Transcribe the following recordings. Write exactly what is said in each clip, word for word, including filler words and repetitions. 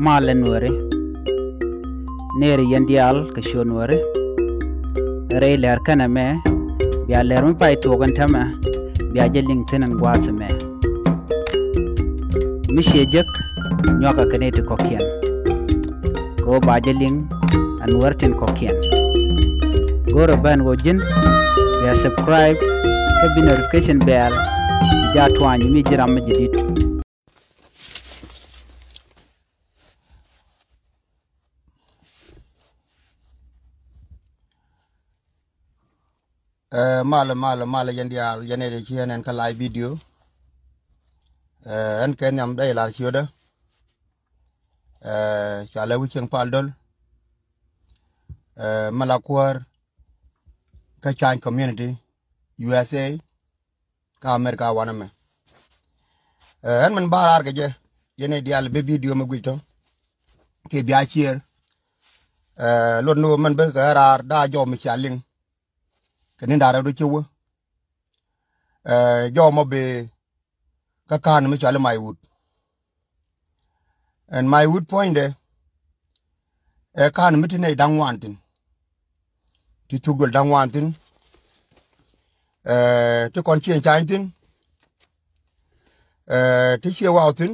Malɛ Nuääri. Nɛɛri yɛn diaal kɛ ciöt Nuääri. Rɛy lɛr kɛnɛ mɛ, bia lɛr mi pay tuɔɔk ɛn täämɛ, bia jɛ liŋ thi̱n ɛn gua̱a̱th ɛmɛ. Mi ciɛ jek, nyuakɛ kɛ nɛy ti kɔ̱kiɛn. Kɛ ɣöö ba jɛ liŋ ɛ Nuäär tin kɔ̱kiɛn. Go̱rɛ ben ɣöö ji̱n bia subscribe kä bi notification bell bi jaa tuany mi ji̱ ram mi jadid. Ɛ, malɛ, malɛ, malɛ yɛn diaal, yɛn ɛ ci yɛn ɛn kä live video. Ɛ, ɛn kɛ nhiam dee lar ciötdä. Ɛ, ca lɛ wi̱c cieŋ pal dol. Ɛ, mɛ la kuäär kä Chany community, U S A, kä America wanɛ mɛ. Ɛ, ɛn min ba raar kɛ jɛ, yɛn ɛ diaal bi video mi guic tɔ. Kiɛ bia share. Ɛ, luɔt ni wä min bi kɛ raar daa jɔw mi cia liŋ. Kɛ ni da̱rɛ du ci wä. Ɛ, jɔw mɔ bi kä ka̱n mi cɔal i̱ Maiwut. Ɛn Maiwut puɔ̱nydɛ ɛ ka̱n mi ti nɛy da̱ŋ ŋuan thi̱n. Ti thuk duël da̱ŋ ŋuan thi̱n. Ɛ, ti kɔn Cieŋ Cany thi̱n. Ɛ, ti Ciɛ Waw thi̱n.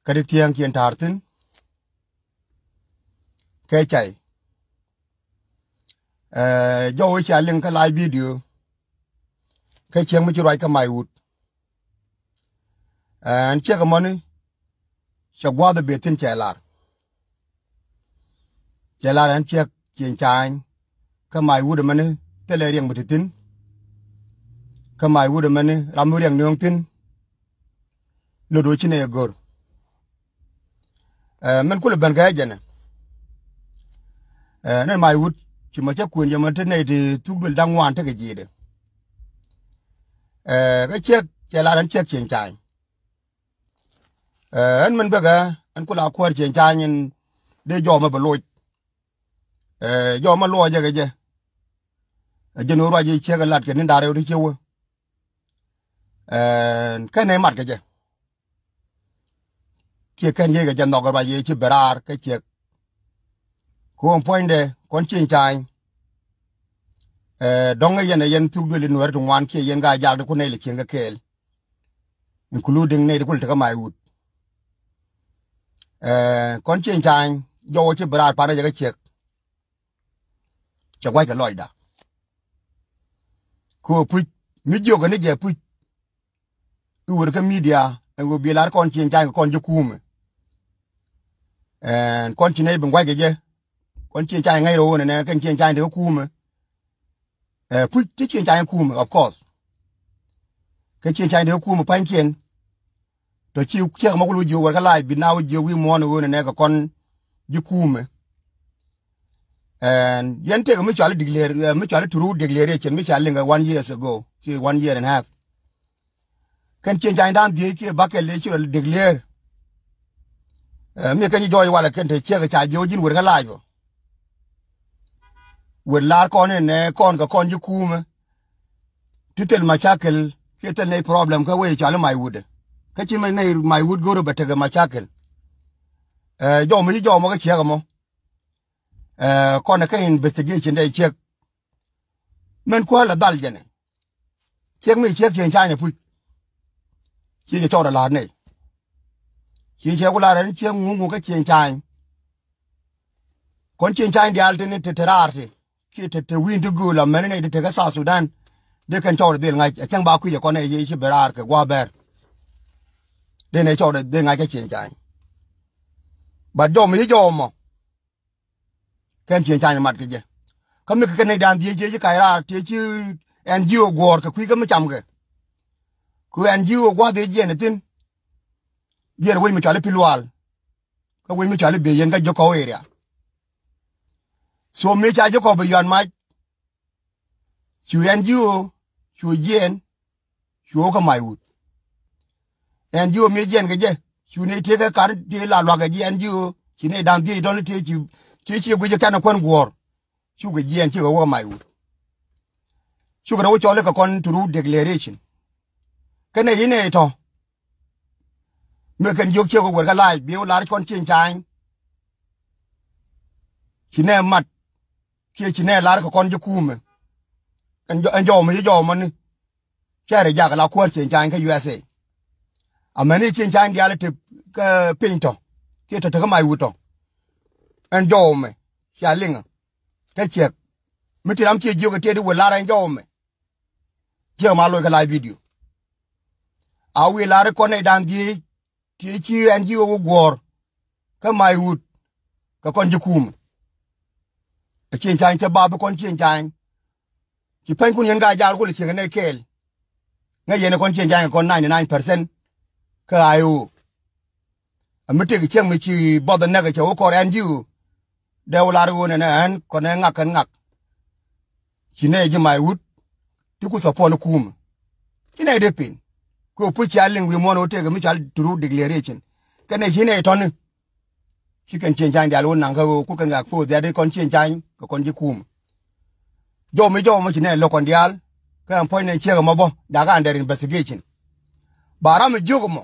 Kä ti Thiäŋ Cieŋ Ta̱a̱r thi̱n. Kɛ cay. Ɛ, jɔw i̱ cia liŋ kä live video. Kä ciek mi ci ruac kä Maiwut. Ɛn ciek ɛmɔni cɛ gua̱a̱th ɛ beth thi̱n cɛ lar. Cɛ lar ɛn ciek Cieŋ Cany kä Maiwut ɛmɛni thilɛ riɛŋ mi ti thi̱n. Kä Maiwut ɛmɛni ram mi riɛŋ nööŋ thi̱n. Lot ɣöö ci nɛy ɛ go̱r. Ɛ, min kulɛ ben kɛ jɛnɛ. Ɛ, ni Maiwut ci mɔ cä kuën jɛ mɔ ti nɛy ti thuk duël da̱ŋ ŋuan tekɛ ji̱i̱dɛ. Ɛ, kä ciek cɛ lar ɛn ciek Cieŋ Cany. Ɛ, ɛn min bekɛ ɛn kulɛ a kuäär Cieŋ Cany in dee jɔw mɛ bɛ loc. Ɛ, jɔw mɛ luɔcɛ kɛ jɛ. Ɛ, jɛn ɣöö ruac i̱ ciek ɛ lat kɛ ni da̱rɛ ɣöö ti ciek wä. Ɛn kɛn nɛy mat kɛ jɛ. Kiɛ kɛn yiëë kɛ jɛ nhɔk ruac yɛ ci ben raar kä ciek. Kɛ ɣöö puɔ̱nydɛ kɔn Cieŋ Cany. Ɛ, dɔ̱ŋ ɛ yɛn ɛ yɛn thuk duëli Nuäär ti ŋuan kiɛ yɛn ka jak di ku nɛy lɛ cieŋ kɛ kɛɛl. Including nɛy ti ku lɛ tekä Maiwut. Ɛ, kɔn Cieŋ Cany jɔw ɛ ci ben raar pan ɛ jɛ kä ciek. Cɛ gua̱ckɛ lɔcda. Kɛ ɣöö puc mi jiök kɛ ni jɛ puc. I̱ wër kä media ɛn ɣöö bi lar kɔn Cieŋ Cany kɛ kɔn ji̱ kuumɛ. Ɛn kɔn ci nɛy bi ŋuackɛ jɛ. Kɔn Cieŋ Cany ŋäc rɔ ɣöö nɛnɛ kɛn Cieŋ Cany ti kä kuumɛ. Ɛ, puc ti Cieŋ Cany kuumɛ, of course. Kä Cieŋ Cany ti kä kuumɛ pa̱nykiɛn. Tɔ ci ciek mɔ kul wä jiök wär kä live bi na wä jiök wi̱i̱ muɔ̱ɔ̱n ɣöö nɛnɛ kɛ kɔn ji̱ kuumɛ. Ɛn yɛn tëëkɛ mi cɔal i̱ declare, ɛ, mi cɔal i̱ true declaration mi ca liŋ kɛ one years ago kiɛ one year and a half. Kɛn Cieŋ Cany da̱ŋ dhieec kiɛ bäkɛl ëë ci rɔ declare. Ɛ, mi kɛn ji̱ jɔɔc walɛ kɛn te ciek ca jiök ji̱n wër kä live ɔ. Wër lar kɔn in nɛ kɔn kɛ kɔn ji̱ kuumɛ. Ti thil macakɛl kiɛ thil nɛy problem kä wec cɔal i̱ Maiwut ɛ. Kä ci mɛ nɛy Maiwut go̱r ɛ bɛ tekɛ macakɛl. Ɛ, jɔw mi ci jɔw mɔ kä ciek ɛmɔ. Ɛ, kɔn ɛ kä investigation dee ciek. Mɛn kuäär lɛ dhal jɛnɛ. Ciek mi ciek Cieŋ Cany ɛ puc. Ci jɛ cɔɔr ɛ la̱r nɛy. Ci ciek ku la̱r ɛn ciek ŋuŋ ŋuŋ kä Cieŋ Cany. Kɔn Cieŋ Cany diaal tini te te raar ti. Ci te te wi̱i̱n ti gööl amɛn nɛy ti te kä South Sudan. Dee kɛn cɔɔr ɛ dhil ŋa̱c ɛ cäŋ ba kui̱c ɛ kɔn ɛ ci ben raar kɛ gua̱a̱ bɛr. Dee nɛy cɔɔr ɛ dhil ŋa̱c kä Cieŋ Cany. But jɔw mi ci jɔw mɔ. Kɛn Cieŋ Cany mat kɛ jɛ. Kä mi kɛ kɛn nɛy da̱ŋ dhieec ci kac raar ti ci N G O guɔ̱ɔ̱r kɛ kui̱ kä mi camkɛ. Ku N G O gua̱th i̱ jiɛn ithin. Yiër wec mi cɔal i̱ Pilual. Kä wec mi cɔal i̱ Biey yɛn kä Jokɔw area. So mi ca Jokɔw bi yɔan mac. Cu N G O cu jiɛn. Cu wä kä Maiwut. N G O mi jiɛn kɛ jɛ cu ni tiek kɛ kar ti la luak kɛ ji̱ N G O ci ni da̱ŋ dhieec tɔn ti ci ci ci guic kɛn kuän guɔ̱ɔ̱r. Cukɛ jiɛn cikɛ wä kä Maiwut. Cukɛ rɛ wä cɔl kɛ kɔn true declaration. Kɛnɛ inɛ tɔ. Mi kɛn jiök ciek wä wër kä live bi wä lar kɔn cieŋ ca̱a̱ny. Ci nɛ mat kiɛ ci nɛ lar kɛ kɔn ji̱ kuumɛ. Ɛn jɔw, ɛn jɔw mɛ ci jɔw mɔ ni. Cɛ rɛ jak la kuäär cieŋ ca̱a̱ny kä U S A. Amäni cieŋ ca̱a̱ny diaal te kä piny tɔ kiɛ tɔ te kä mac wut tɔ. Ɛn jɔw mɛ cia liŋä kä ciɛk. Mi ti ram ciɛ jiök ɛ tiɛt i̱ wëë lar ɛn jɔw mɛ. Ciɛ ma loc kä live video. A wi̱i̱ lar kɔn nɛy da̱a̱n dhieec ti ci ɛn ji̱ wä guɔ̱ɔ̱r kä mac wut kɛ kɔn ji̱ kuumɛ. Ɛ cieŋ ca̱a̱ny cɛ bap bi kɔn cieŋ ca̱a̱ny. Ci pɛnykun yɛn ka jaal kulɛ ciek nɛ kɛɛl. Ŋäc yɛn ɛ kɔn cieŋ ca̱a̱ny kɛ kɔn ninety nine percent kä I O. Ɛ mi tëk cieŋ mi ci bɔth ɛ näk ɛ cɛ wä kɔr ɛn ji̱ wä. Dee wä lar wä nɛnɛ ɛn kɔn ɛ ŋak kɛn ŋak. Ci nɛ ji̱ mac wut ti ku support ni kuumɛ. Ci nɛ dee pin kɛ wä puc cia liŋ wi̱i̱ muɔ̱n wä tëk mi cal turu declaration. Kɛn ɛ ci nɛ tɔ̱ni. Ci kɛn cieŋ ca̱a̱ny diaal wä naŋ kä ɣöö ku kɛn gak poth diaal ti kɔn cieŋ ca̱a̱ny kɛ kɔn ji̱ kuumɛ. Jɔw mi jɔw mɔ ci nɛ lo̱k kɔn diaal kä ɛn puɔ̱ny nɛ ciek ɛmɔ bä jakä under investigation. Ba ram mi jiök ɛmɔ.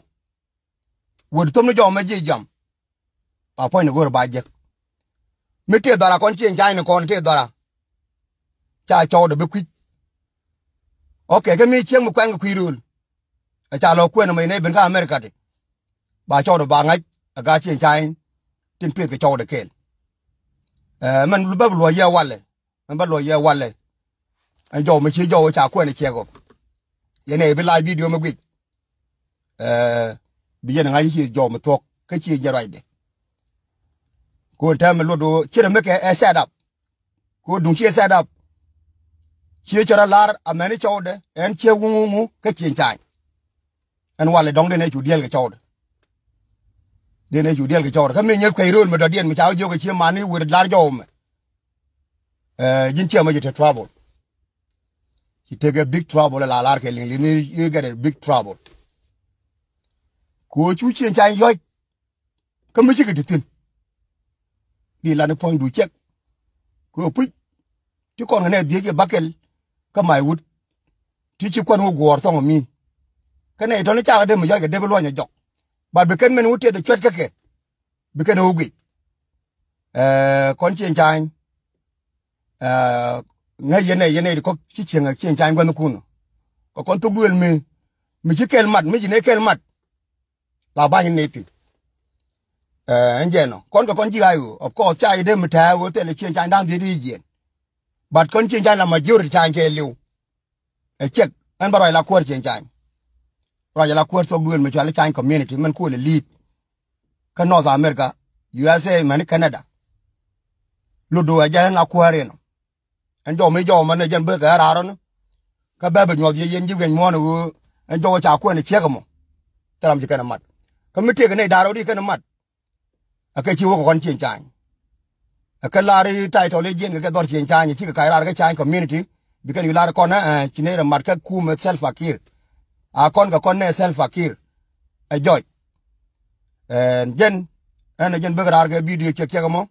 Wër thom ni jɔw mɛ ji̱ jam. Ba puɔ̱ny ni go̱o̱r ba jek. Mi tëë dhɔra kɔn cieŋ ca̱a̱ny ni kɔn tëë dhɔra. Ca cɔwdɛ bi kui̱c. Ok, kä mi cieŋ mi kuɛŋ kɛ kui̱ rööl. Ɛ ca lɔ kuɛn mɛ inɛ ben kä America ti. Ba cɔwdɛ ba ŋa̱c ɛ gaat cieŋ ca̱a̱ny tin pieth kɛ cɔwdɛ kɛɛl. Ɛ mɛn bä bi luɔc yɛ walɛ. Mɛn bä luɔc yɛ walɛ. Ɛn jɔw mi ci jɔw ca kuɛn ciɛk ɔ. Yɛn ɛ bi live video mi guic. Ɛ bi yɛn ŋa̱c ci jɔw mi thuɔ̱k kä ci jɛ ruacdɛ. Kun tɛm mi luɔt do ci rɛ mi kɛ ɛ set up. Ku duŋ ciɛ set up. Ciɛ cɛ rɔ lar amäni cɔwdɛ ɛn ciɛ wuŋ wuŋ kä cieŋ ca̱a̱ny. Ɛn walɛ dɔ̱ŋ den ɛ cu diɛl kɛ cɔwdɛ. Den ɛ cu diɛl kɛ cɔwdɛ kä mi nyeth kuɛy rööl mi dɔ̱diɛn mi ca wä jiök kɛ ciɛ mani wër lar jɔw mɛ. Ɛ ji̱n ciɛ mɛ ci te trouble. Ci tekɛ big trouble la lar kɛ liŋ liŋ ni i̱ gɛt ɛ big trouble. Ku cu cieŋ ca̱a̱ny yɔ̱c. Kä mi cikɛ ti thi̱n. Di lan i̱ puɔ̱nydu ciɛk. Kɛ puc ti kɔn kɛ nɛ dhiec i̱ bakɛl. Kä mac wut ti ci kuan wä guɔ̱ɔ̱r thɔŋ mi. Kä nɛ itɔn i̱ cakɛ dee mi yɔc kɛ dee bi luɔ̱ny ɛ jɔk. Bat bi kɛn mɛn wä tiɛth ɛ cuɛt kä kɛ bi kɛn ɛ wä guic. Ɛɛ kɔn cieŋ ca̱a̱ny. Ɛɛ ŋäc yɛn ɛ yɛn ɛ di kɔk ci cieŋ cieŋ ca̱a̱ny gua̱n kun. Kɛ kɔn thok duël mi mi ci kɛl mat mi ci nɛ kɛl mat. La bany ni thi̱n. Ɛn jɛn ɔ kɔn kɛ kɔn ji̱ I O, of course ca yi dee mi tɛɛ wee thilɛ cieŋ cany da̱ŋ dhiet i̱ jiɛn. But kɔn cieŋ cany la majority cany kɛ liw. Ɛ ciɛk ɛn bä ruac la kuäär cieŋ cany. Ruac la kuäär thok duël mi cual i̱ cany community mɛn kuël i̱ li̱i̱t. Kä North America, U S A mɛn i̱ Canada. Lotdu ɛ jɛn ɛn la kuäär inɔ. Ɛn jɔw mi jɔw mɛn ɛ jɛn bek kɛ raar ɔni. Kä bɛ bɛ nyuɔth yɛ yɛn ji̱ wiɛny muɔ̱ɔ̱n ɛ ɣöö ɛn jɔw ca kuɛn ɛ ciek ɛmɔ. Thil ram ci kɛn ɛ mat. Kä mi tëëk ɛ nɛy da̱r ɣöö di kɛn ɛ mat. Ɛ kɛ ci wä kɛ kɔn cieŋ cany. Ɛ kɛ lar i̱ title i̱ jiɛn kɛ kɛ dhɔr cieŋ cany ɛ cikɛ kac raar kɛ cany community. Bi kɛn wi̱i̱ lar kɔn ɛ ci nɛy rɛ mat kä kumɛ Salva Kiir. A kɔn kɛ kɔn nɛ Salva Kiir. Ɛ jɔc. Ɛn jɛn ɛn ɛ jɛn bek raar kɛ video ciɛk ciɛk ɛmɔ.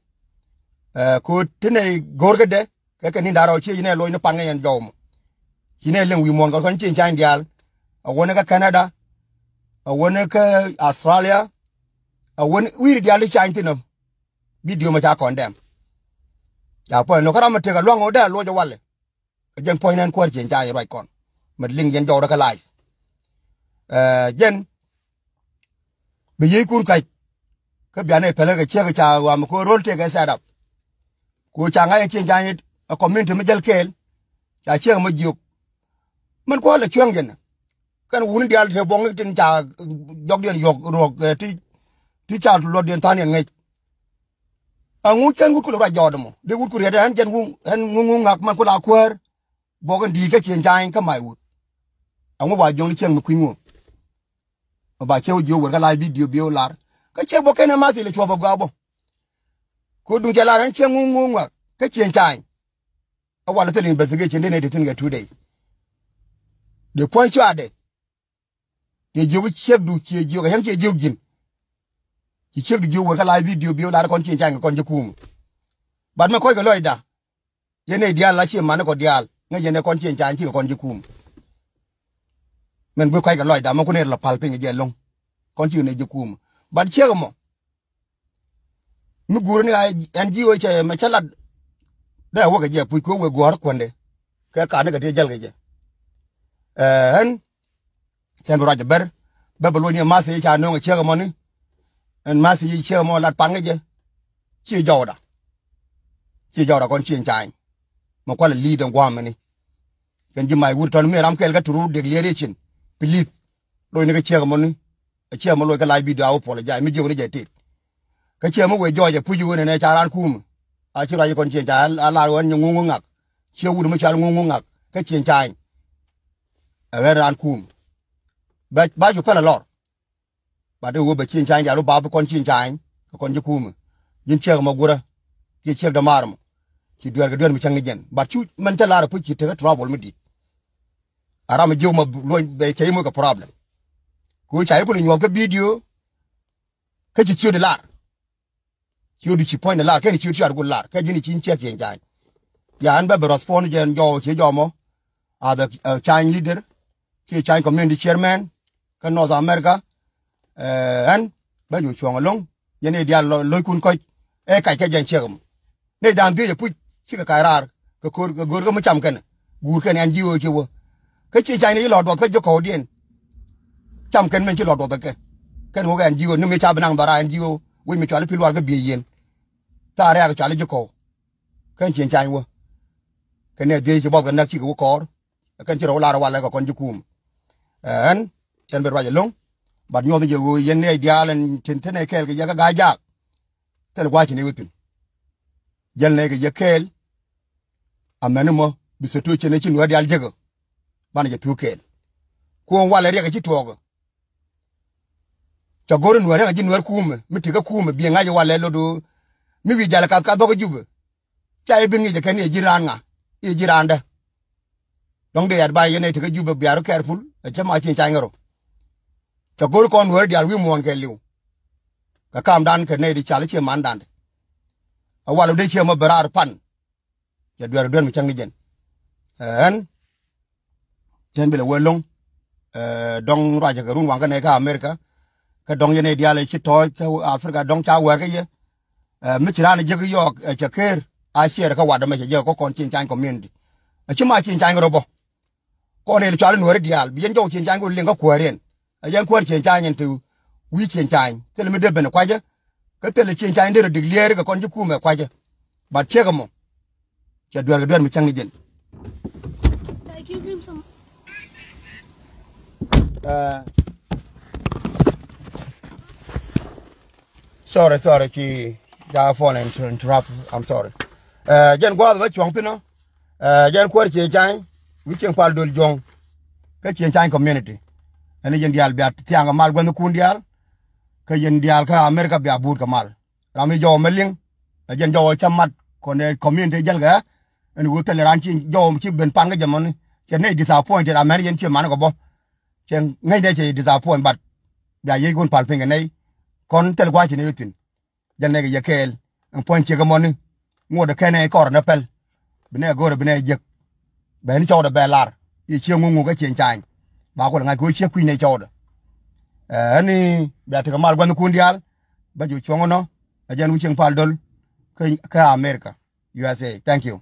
Ɛ ko̱ ti nɛy go̱o̱r kädɛ. Kɛ kɛ ni̱n da̱rɛ ɔ ciɛ ci nɛ loc ni pan ŋäc yɛn jɔw mɔ. Ci nɛ liŋ wi̱i̱ muɔ̱ɔ̱n kɛ kɔn cieŋ cany diaal. A wäni kä Canada. A wäni kä Australia. A wäni wi̱i̱ri diaal ti cany thi̱n ɔ. Video mɛ ca kɔn dɛm. Ca puɔ̱ny lo̱k kä ram mi tëk a lua̱ŋ ɣöö dee a loc a walɛ. Kä jɛn puɔ̱ny nɛn kuäär cieŋ cany ruac kɔn. Mɛ liŋ yɛn jɔwdä kä live. Ɛ jɛn bi yiëëckun kac. Kä bianɛ pɛlɛ kɛ ciek ca ɣam ko ro̱l tëëk ɛ set up. Ku ca ŋa̱c ɛ cieŋ ca nyit ɛ community mi jäl kɛɛl. Ca ciek mɔ jiök. Mɛn kua̱l ɛ cuɛŋ jɛn. Kɛn wuni diaal te buɔŋni tin ca jɔkdiɛn yɔk ruɔk ɛ ti ti ca luɔtdiɛn tha̱a̱niɛn ŋäc. Ɛŋu cɛn wut kulɛ ruac jɔɔt ɛmɔ dee wut ku riɛt ɛn jɛn ŋu ɛn ŋu ŋu ŋak mɛn ku la kuäär. Buɔk in di̱i̱t kä cieŋ ca nyit kä mac wut. Ɛŋu ba jiɔŋni cieŋ mi kui̱ny ŋu. Ba ciɛ wä jiök wër kä live video bi wä lar. Kä ciek bä kɛn ɛ math ilɛ cuɔp ɛ gɔaa bä. Ku duŋ cɛ lar ɛn ciek ŋuŋ ŋuŋ ŋuak kä cieŋ cany. Ɛ wal thil investigation dee nɛ ti thi̱n kɛ two day. Dee puɔ̱ny cuaadɛ. Dee jiök ciekdu ciɛ jiök ɛ yɛn ciɛ jiök ji̱n. Ci ciekdu jiök wër kä live video bi wä lar kɔn cieŋ cany kɛ kɔn ci kuum. Bat mɛ kɔc kɛ lɔcda. Yɛn ɛ diaal la ciɛ mani kɔ diaal ŋäc yɛn ɛ kɔn cieŋ cany cikɛ kɔn ci kuum. Mɛn bi kɔc kɛ lɔcda mɛ kun ɛ la pal piny jɛ loŋ. kɔn ci kɛ nɛy ji̱ kumɛ. But ciek ɛmɔ mi guur ni a N G O cɛ mɛ cä lat. Dee wä kɛ jɛ puc kɛ wee guɔ̱ɔ̱r kuändɛ kɛ ka̱n ni kɛ ti jäl kɛ jɛ. Ɛn cɛn bi ruac ɛ bɛr bɛ bɛ luɔ̱ny ni ɛ math i̱ ca nööŋ ɛ ciek ɛmɔni. Ɛn math i̱ ciek ɛmɔ lat pan kɛ jɛ. Ci jɔwda ci jɔwda kɔn ci ɛn ca̱a̱ny. Mɛ kualɛ li̱i̱t ɛn gua̱a̱mɛni. Kɛn ji̱ mac wur tɔn mi ram kɛɛl kä turu dek liɛɛr i̱ cin. Please luɔ̱ny ni kɛ ciek ɛmɔni. Ɛ ciɛ mi loc kä live video a wä puɔl ɛ jay mi jiök ni jɛ tet. Kä ciɛ mi wee jɔɔc ɛ puc wen ɛn ɛ ca raan kuum. A ci ruac kɔn cieŋ ca a lar wen nyɛ ŋuŋ ŋak. Ciɛ wut mi cal ŋuŋ ŋak kä cieŋ caany. Ɛ ɣɛn raan kuum. Ba ba cu pɛl ɛ lɔr. Ba dee wee bɛ cieŋ caany diaal wä ba bi kɔn cieŋ caany kɛ kɔn ci kuum. Ji̱n ciɛk mɔ gurä. Ci ciɛk dämaar mɔ. Ci dueer kɛ dueer mi cäŋ ni jɛn. But cu mɛn cä lar ɛ puc ci tekɛ trouble mi di̱t. A ram a jiök ma luɔny bɛ cɛ i̱ moc kɛ problem. Ku ca i̱ kul i̱ nyuɔth kä video. Kä ci ciöt i̱ lar. Ciöt i̱ ci puɔ̱ny i̱ lar kɛn ciöt ciöt i̱ lar kɛ ji̱n i̱ ci in ciɛk cieŋ ca̱ny. Ya ɛn bɛ bi respond jɛ ɛn jɔw ci jɔw mɔ. As the uh, Chinese leader kiɛ Chinese community chairman kä North America. Ɛn bä cu cuɔ̱ŋ ɛlɔ̱ŋ yɛn i̱ diaal lo̱ckun kɔc. Ɛ kac kɛ jɛn ciɛk ɛmɔ. Nɛy da̱a̱n dhiec ɛ puc cikɛ kac raar kɛ ko̱r kɛ go̱o̱r kä mi cam kɛn guur kɛn N G O ci wä. Kä ci ca̱ny ni ci lɔ duɔth kä ji̱ kɔwdiɛn. Cam kɛn min ci lɔ duɔth ɛ kɛ kɛn wä kɛ N G O ni mi ca bi naŋ dhɔra N G O wec mi cuali pi̱l war kä biey yien. Thaar rɛ̈ɛ̈k cuali ji̱ kɔw. Kɛn cieŋ ca̱ny wä kɛn nɛ dhiec ci buɔth kɛ näk cikɛ wä kɔɔr. Kɛn ci rɔ wä lar walɛ kɛ kɔn ji̱ kuum. Ɛn cɛn bi ruac ɛlɔ̱ŋ. Bat nyuɔth jɛ ɣöö yɛn nɛy diaal ɛn tin te nɛy kɛɛl kɛ yɛ kä ga̱a̱c jaak. Thil gua̱a̱c ci nɛy wä thi̱n. Jäl nɛy kɛ yɛ kɛɛl. Amɛn mɔ bi situation ci nuäär diaal jekä. Banɛ jɛ thuk kɛɛl. Kuɔ̱ɔ̱ŋ walɛ riɛk ci tuɔɔkä. Ca go̱r nuäär riɛk ci nuäär kuumɛ mi tikä kuumɛ bi ŋa̱c walɛ lot. Mi wi̱i̱ jal kath kath bä kä Jubɛ. Ca i̱ bi ŋi̱i̱c ɛ kɛn i̱ ji̱ raan ŋa i̱ ji̱ raandä. Dɔ̱ŋ dee advice yɛn ɛ tikä Jubɛ bia rɔ careful ɛ cä ma cieŋ ca̱ny ŋärɔ. Ca go̱r kɔn nuäär diaal wi̱i̱ muɔ̱ɔ̱n kɛ li̱w. Kɛ ka̱a̱mdan kɛ nɛy di cal i̱ cie mandandɛ. A wal wä dee cie mɔ bɛ raar pan. Cɛ dueer dueer mi cäŋ ni jɛn. Ɛn cɛn bi lɛ wee lo̱ŋ. Dɔ̱ŋ ruacɛ kɛ run waŋ kä nɛy kä America. Kä dɔ̱ŋ yɛn nɛy diaal ci tɔ̱ɔ̱c kä Africa dɔ̱ŋ ca wɛɛr kä yɛ. Mi ci raan jiäk yɔɔk cɛ keer a ciɛɛr kä watdä mɛ cɛ jiäk kä kɔn cieŋ ca̱ny community. A ci ma cieŋ ca̱ny rɔ bɔ. Kɔn rɛl cɔal nuääri diaal bi yɛn jɔw cieŋ ca̱ny kɛ liŋ kä kuääriɛn. A yɛn kuäär cieŋ ca̱ny ɛn te wi̱i̱ cieŋ ca̱ny thilɛ mi dee ben kuacä. Kä thilɛ cieŋ ca̱ny dee rɔ dik liɛɛri kɛ kɔn ci kuumɛ kuacä. Bat ciek ɛmɔ cɛ dueer kɛ dueer mi cäŋ ni jɛn. Sorry, sorry, ci ja phone and to interrupt. I'm sorry. Jɛn gua̱a̱th bä cuɔ̱ŋ thi̱n ɔ. Jɛn kuäär cieŋ ca̱ny wi̱i̱ cieŋ pal dol juɔ̱ŋ. Kä cieŋ ca̱ny community ɛn jɛn diaal bia thiaŋ kɛ mal guänh kun diaal. Kä jɛn diaal kä America bia buut kɛ mal. Ram i̱ jɔw mɛ liŋ. Ɛ jɛn jɔw cä mat kɔn ɛ community jäl kɛ. Ɛn ɣöö thilɛ raan ci jɔw ci ben pan kä jɛ mɔni. Cɛ nɛy disappointed amɛn yɛn ci man kɛ bɔ. Cɛ ŋäcdɛ cɛ disappoint but bia yiec kun pal piny kɛ nɛy. Kɔn thil gua̱c ci nɛy wä thi̱n. Jɛn nɛy kɛ yɛ kɛɛl ɛn puɔ̱ny ciek ɛmɔni. Ŋuɔ̱t ɛ kɛn ɛ kɔr ɛn ɛ pɛl. Bi nɛy go̱r ɛ bi nɛy jiäk. Bɛ ni cɔwdɛ bɛ lar i̱ ciek ŋuŋ ŋuŋ kä cieŋ ca̱ny. Ba kulɛ ŋa̱c kɛ ɣöö ciek kui̱ nɛy cɔwdɛ. Ɛni bia tekɛ mal gua̱nh kun diaal. Bä cu cuɔ̱ŋ ɛnɔ ɛ jɛn wi̱c cieŋ pal dol. Kä America, U S A. Thank you.